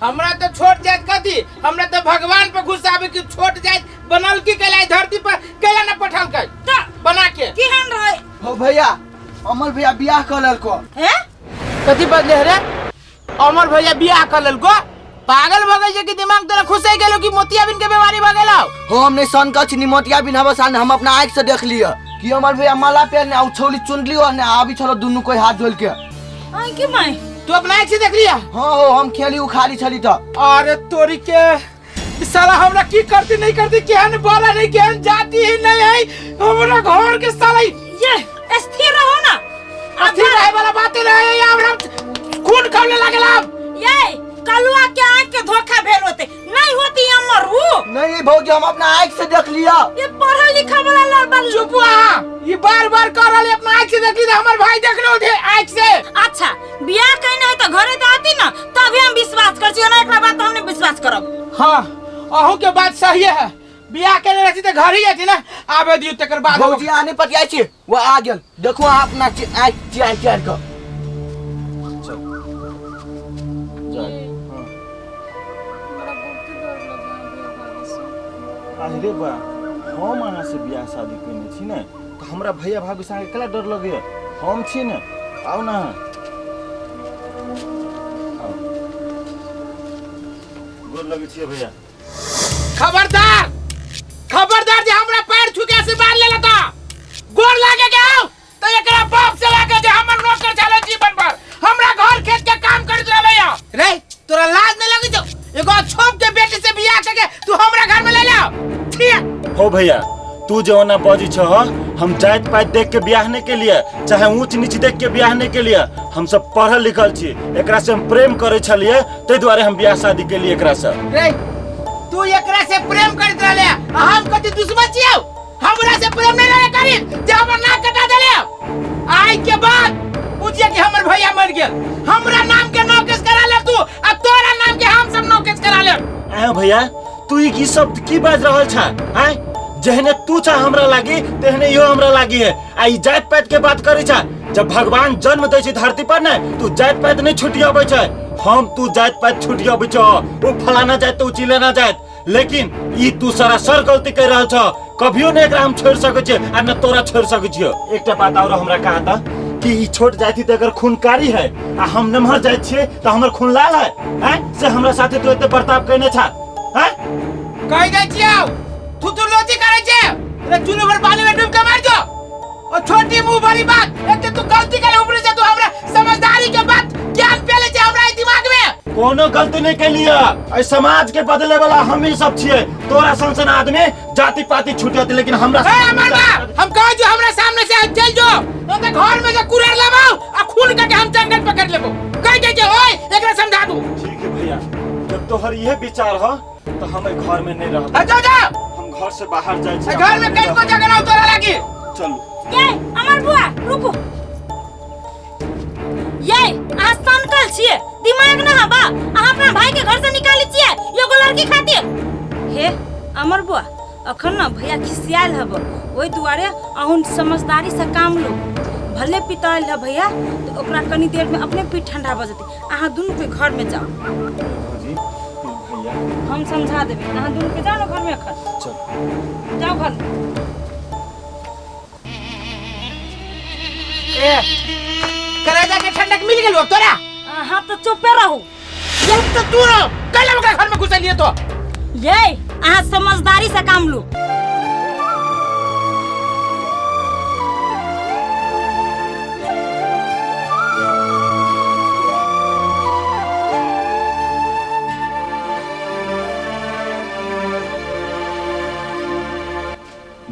हमरा तो छोट जात कथी, हमरा तो भगवान पर गुस्सा आवे कि छोट जात बनल की कैला धरती पर कैला न पठाल कै त बना के केहन रहे? हो भैया, अमर भैया बियाह कर लेलको। हैं? कथी बदले रे? अमर भैया बियाह कर लेलको? पागल भ गेल छै कि दिमाग तोरा खुसै गेलो कि मोतियाबिन के बीमारी भ गेलो? हो हम नहीं सन कछ नि मोतियाबिन हबस हम अपना आँख से देख लिया कि अमर भैया माला पहनने आ छौली चुनली और ने आबी छलो दुनू कोई हाथ जोड़ के। आई की माई? तू अपना आँख से देख लिया? हाँ हो, हम खेली उखाड़ी छली तो। अरे तोरी के साला हमरा की करती नहीं करती, केहन बोला नहीं केहन जाती ही नहीं है हमरा घर के साला। ये स्थिर रहो ना। स्थिर रहे वाला बात ही नहीं है, हमरा खून खौले लागल अब। ये कलुआ के आँख के धोखा भेल होते नहीं होती अमर ऊ। नहीं भौजी, हम अपना आँख से देख लिया। ये पढ़ल लिखा वाला लड़बड़। चुप हुआ, ये बार बार कह रहा है अपना आँख से देख लिया, हमार भाई देख रहे थे आँख से। अच्छा बियाह कहीं नहीं तो घरे तो आती ना तभी हम विश्वास कर छी, ना एकरा बात हम नहीं विश्वास करब। हाँ अहू के बात सही है, बियाह के रहती तो घर ही आती ना, आबे दियो तकर बाद। भौजी आने पतियाई छी, वो आ गेल, देखो अहाँ अपना आँख चियार चियार के। अरे बा, हम अहाँ से बियाह शादी केने छी ने तऽ हमरा भैया भाभी से अहाँके केला डर लगैया? हम छी ने, आउ ना अहाँ। आउ। गोर लगै छियै भैया। खबरदार खबरदार जे हमरा पैर छू के आशीर्वाद ले लेता, गोर लागे के आओ तो एकरा बाप से लागे जे हमर नौकर छले जीवन भर, हमरा घर खेत के काम करत रहले या। रे तोरा लाज नहीं लगी जो एगो छोप के बेटी से बियाह करके तू हमरा घर में ले ले? ठीक हो भैया, तू जो ओना बजी छह, हम जात पात देख के बियाह नहीं के लिए, चाहे ऊंच नीच देख के बियाह नहीं के लिए, हम सब पढ़ल लिखल छी, एकरा से हम प्रेम करे छलिए तै दुआरे हम बियाह शादी के लिए एकरा से। रे तू एकरा से प्रेम करत रहले आ हम कथी दुश्मन छियौ? हमरा से प्रेम नहीं रहे करी जे हमर नाक कटा देले। आइ के बाद बुझिए कि हमर भैया मर गेल, हमरा नाम के नौकेश करा ले तू आ तोरा नाम के हम सब नौकेश करा ले। आयो भैया, तू ई की शब्द की बाज रहल छा? आय जेहने तू छा हमरा लागी तेहने इहो हमरा लागी है। आ ई जात पात के बात करै छा, जब भगवान जन्म दै छै धरती पर ने तू जात पात नहीं छुटी अबै छै, हम तू जात पात छुटी अबै छौ, ओ फलाना जात तो चिलेना जात, लेकिन ई तू सरासर गलती कर रहल छ, कभियो ने एकरा हम छोड़ सकै छियै आ न तोरा छोड़ सकै छियै। एकटा बात और हमरा कहा था कि ई छोट जाति त एकर खून कारी है आ हम नमहर जाइत छियै त हमर खून लाल है, हैं? से हमरा साथे तू एते बर्ताव कयने छा, हैं? कहि दै छियौ तू तू लोची करै छै रे, चुल्लू भर पानी में डूब के मर जो। ओ छोटी मुंह वाली बात एते तू गलती करे ऊपर से तू हमरा समझदारी के बात ज्ञान पे ले छै हमरा दिमाग में। कोनो गलती नहीं कैलिया, एहि समाज के बदले वाला हम ही सब छियै, तोरा सन सन आदमी जाति पाति छूटत, लेकिन हमरा ए अमर बा, हम कह जो हमरा सामने से चल जो, न त घर में से कुरेर लेबौ आ खून करके हम जंगल पकड़ लेबौ। कह दे जे ओए एकरा समझा दू। ठीक है भैया, जब तोहर यह विचार हो तो हम एहि घर में नहीं रहब। जाओ जाओ, हम घर से बाहर जाय छी। घर में कहीं को जगह ना तोरा लागी। चलू। ये अमर बुआ रुकू, ये अहाँ सनकल छियै, दिमाग ना हबा, अहाँ अपना भाई के घर से निकाली छियै एगो लड़की खातिर। हे अमर बुआ, अखन ना भैया खिसियाल हब, ओहि दुआरे अहूँ समझदारी से काम लू। भले पितायल है भैया तो ओकरा कनी देर में अपने पीठ ठंडा भऽ जेतै। अहाँ दुनू के घर में जाओ। भौजी, भैया हम समझा देबै, अहाँ दुनू के जाओ ना घर में अखन। चल जाओ घर में। ए कलेजा के ठंडक मिल गेल अब तोरा? अहाँ तो चुपे रहू। चुप तो तू रहो, कल ओकरा घर में घुसलिए तो। ये अहाँ समझदारी से काम लू।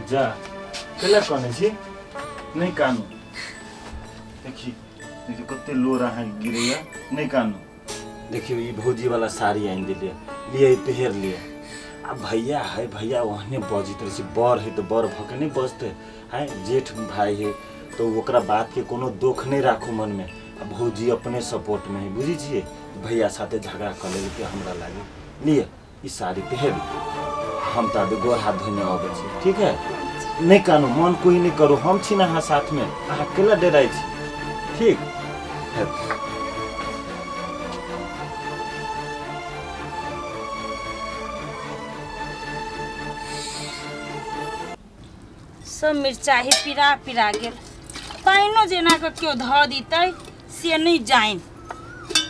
जा केला कने छी नहीं कानू, देखी देखियो कते लोर अहाँ गिरैया, नहीं कानू। देखियो ई भौजी वाला साड़ी आनि देलियै, लिए पहिर लिए। आ भैया है, भैया ओहने बजैत रहै छै, बड़ है तऽ बड़ भऽ के नहि बजतै, आँय जेठ भाई है तऽ ओकरा बात के कोनो दोख नहि राखू मन में। आ भौजी अपने सपोर्ट में है, बुझै छियै, भैया साथे झगड़ा कऽ लेलकै हमरा लागे। लिए ई साड़ी पहिर, हम तऽ अभी गोर हाथ धोने अबै छी, ठीक है? नहीं कानू, मन कोई नहीं करू, हम छी ना अहाँ साथ में, अहाँ केला डराइ छी, ठीक है? सब मिरचाइ पिरा पिरा गेल। पानिओ जेना कऽ केओ धऽ दितै से नहि जानि।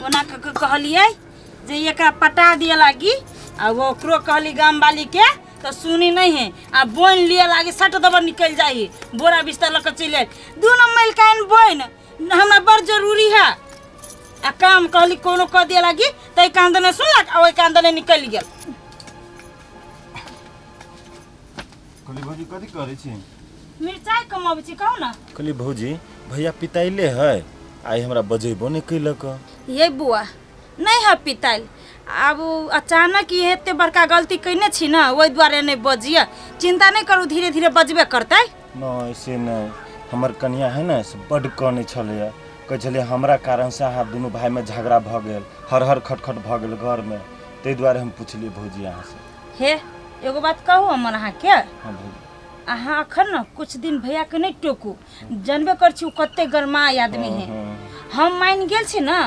ओना कऽ के कहलियै जे एकरा पटा दिअ लागी, आ ओकरो कहली गामवालीके तऽ सुनी नहीं है, आ बोनि लिअ लागी सट दबर निकलि जाइ है, बोरा बिस्तर लऽ कऽ चलि आयल। दुनू मलिकाइन बोनि हमरा बड़ जरूरी है। आ काम कहली कोनो कऽ दिअ लागी तऽ एहि कान दने सुनलक आ ओहि कान दने निकलि गेल। कहली भौजी कथी करै छी? मिरचाइ कमाबै छी, कहू ना। कहली भौजी भैया पिताइले है, आइ हमरा बजेबो नहि कैलक। ये बुआ नहीं है पिताइल, आब उ अचानक ई एते बड़का गलती कयने छी ना, ओहि दुआरे नहि बजिए। चिंता नहीं करू, धीरे धीरे बजबे करतै। नहि से नहि, हमर कनिया है ने से बड्ड कनै छलैए, कहै छलै हमरा कारणसँ अहाँ दुनू भाइमे झगड़ा भऽ गेल, हर हर खटखट भऽ गेल घरमे, ताहि दुआरे हम पुछलियै भौजी अहाँसँ। हे एगो बात कहू हमर अहाँके? हाँ भौजी। अहाँ अखन ने कुछ दिन भैया के नहीं टोकू, जानबे कर छी उ कते गरमाय आदमी है। हम मान गेल छी ना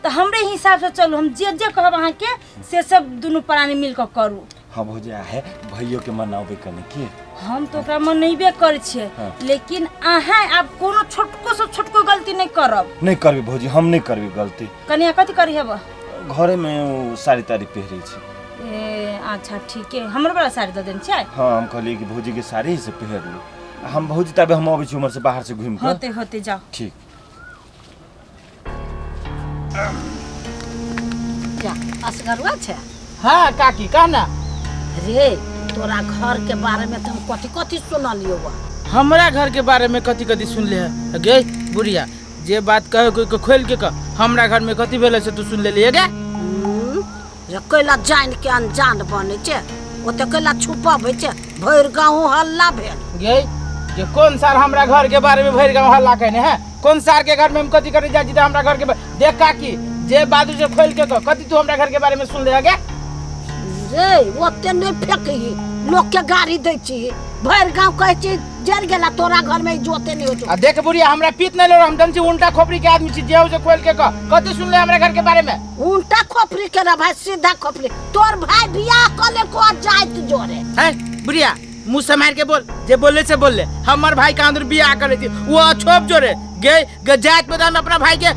तो हमरे हिसाब से चलू, हम जे जे कहब अहाँके से सब दुनू प्राणी मिल कऽ करू। हाँ भौजी, आहे भैयो के मनाबे कने की? हम तो ओकरा मनेबे करै छियै। हाँ। लेकिन अहाँ आब कोनो छोटको से छोटको गलती नहीं करब। नहीं करबी भौजी, हम नहीं करबी गलती। कनिया कथी करी हेब? घरे में उ साड़ी ताड़ी पहिरै छी। ए अच्छा ठीक है, हमरो बड़ा साड़ी दऽ देने छियै। हाँ हम कहलियै कि भौजी के साड़ी से पहिर लू। हम भौजी तबे हम अबै छी उम्हर से बाहर से घूमि कऽ। होते होते जाओ। ठीक। जा असगरुआ छै? हाँ काकी कह ना। रे तोरा घर के बारे में तो हम कथी कथी सुनलियो बा। हमरा घर के बारे में कथी कथी सुन ले है गे बुढ़िया? जे बात कहे कोई के खोल के कह, हमरा घर में कथी भेलै से तू सुन लेली गे? रे कैला जान के अनजान बनै छै, ओते कैला छुपबै छै, भरि गाँव हल्ला भेल। गे जे कौन सार हमरा घर के बारे में भरि गाँव हल्ला कहने है? कौन सार के घर में हम कथी करे जाइ छी हमरा घर के देख काकी जे बात से खोल के कह, कथी तू हमरा घर के बारे में सुन ले गे? रे ओते नहीं फेंकही, लोग के गाड़ी दै छी, भरि गाँव कहै छी जरि गेला तोरा घर में जोते नहीं हो। आ देख बुढ़िया हमरा पीत नहीं लो, हम दम छी उल्टा खोपड़ी के आदमी छी, जे हो से खोल के कह, कथी सुन ले हमरा घर के बारे में? उल्टा खोपड़ी के रे भाई, सीधा खोपड़ी, तोर भाई बियाह क ले को जाइत जोरे। है बुढ़िया मुंह से मार के बोल, जे बोले से बोल ले, हमर भाई के अंदर बियाह करे थी वो अछोप जोरे गे गे जात में हम अपना भाई के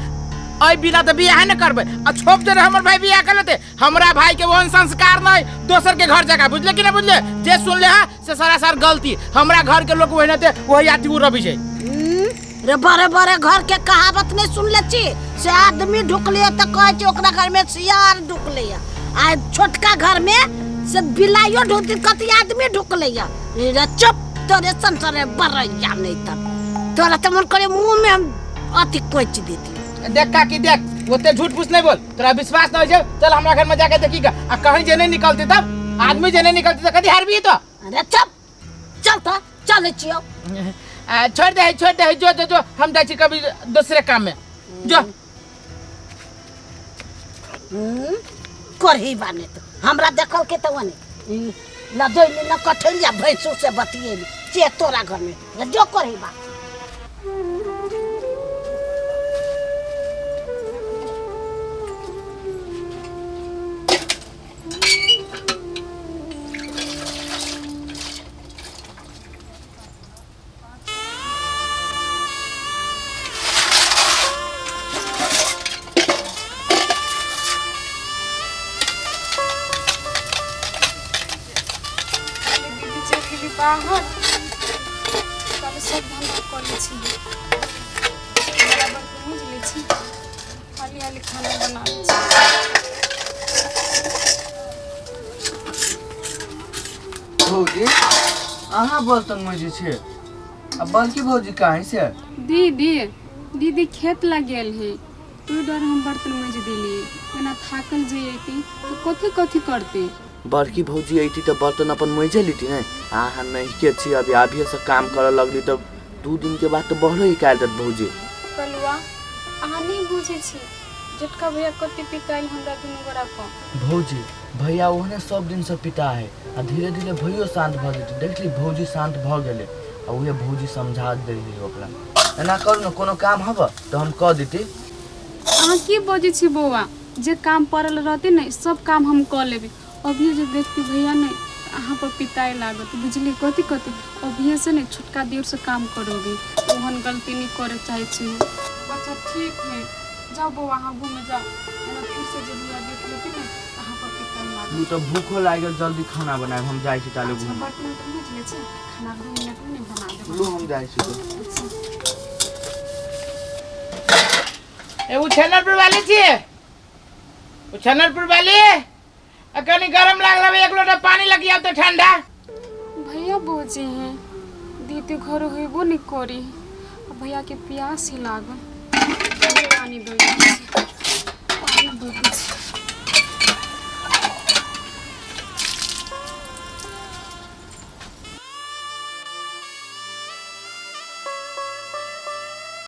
ऐ बिना तो बियाह न करबे, अछोप जोरे हमर भाई बियाह कर लेते, हमरा भाई के ओहन संस्कार नहीं दोसर के घर जगह, बुझले कि ना बुझले? जे सुन ले हा से सरासर गलती, हमरा घर के लोग वही थे वही आती उ रवि छै। रे बड़े बड़े घर के कहावत नहीं सुन ले छी, से आदमी ढुकले तो कहे छी ओकरा घर में सियार ढुकले, आ छोटका घर में से बिलाइयो ढुकती कति आदमी ढुकले। रे चुप तोरे संसार बरैया नहीं तब तोरा तो मन करे मुंह में हम अति कोच देती। देख काकी देख ओते झूठ फूस नहीं बोल, तोरा विश्वास न हो जाए चल हमरा घर में जाके देखी का, आ कहीं जे नहीं निकलते तब आदमी जे नहीं निकलते तो कथी हारबी तो। अरे चुप चल तो चले छियो। छोड़ दे छोड़ दे, जो जो जो हम जाइ छी कभी दूसरे काम में जो। करही बाने तो हमरा देखल के तो वने लजैली न कठैलिया भैंसू से बतियेली चे तोरा घर में जो करही बा। बाहर तब सब धंधा कऽ लै छी, बराबर पहुँच लै छी, हाली हाली खाना बना लै छी। भौजी अहाँ बर्तन मजै छै आ बड़की भौजी कहाँ से? दीदी दीदी खेत लग गेल है, तू डर हम बर्तन मज दिली, एना थाकल जे अयती तो कथी कथी करती। बड़की भौजी अयती तो बर्तन अपन मजे लेती नहीं, अहाँ नहीं के छी अभी अभी से काम करे लगली तो 2 दिन के बाद तो बहरो ही काल देत भौजी। कलुआ अहाँ नहीं बुझे छी जेटका भैया कते पिताइल हमरा दुनू गोरा को। भौजी भैया ओहने सब दिन से पिता है आ धीरे धीरे भैयो शांत भ जेतै, देखली भौजी शांत भ गेलै आ उहे भौजी समझा देली ओकरा। एना करू न कोनो काम हब तो हम कह देती। अहाँ की बजै छी बौआ, जे काम पड़ल रहते ने सब काम हम कऽ लेबै, अभियो जे देखती भैया ने अहाँ पर पिताए लागत बुझलियै। कथी कथी अभिये से ने छोटका दियोर से काम करोगे, ओहन गलती नहीं करे चाहे छी। अच्छा ठीक है, जाओ बौआ अहाँ घूमे जाओ, एना फिर से जे भैया देख लेती ने अहाँ पर पिताए लागत। तू तऽ भूखो लागल, जल्दी खाना बनायब, हम जाइ छी ताले अच्छा घूमे। बर्तन उर्तन माँजि लै छी, खाना 2 मिनट में नहीं बना देब। लू हम जाइ छी तऽ। अच्छा। ए उ छनरपुर वाली छियै, उ छनरपुर वाली, आ कनी गरम लागल हवे, एक लोटा पानी लगी आब तो ठंडा। भैया बोजे हैं दीदी घर होइबो नहीं करी, आ भैया के प्यास ही लागल, पानी दो, पानी दो।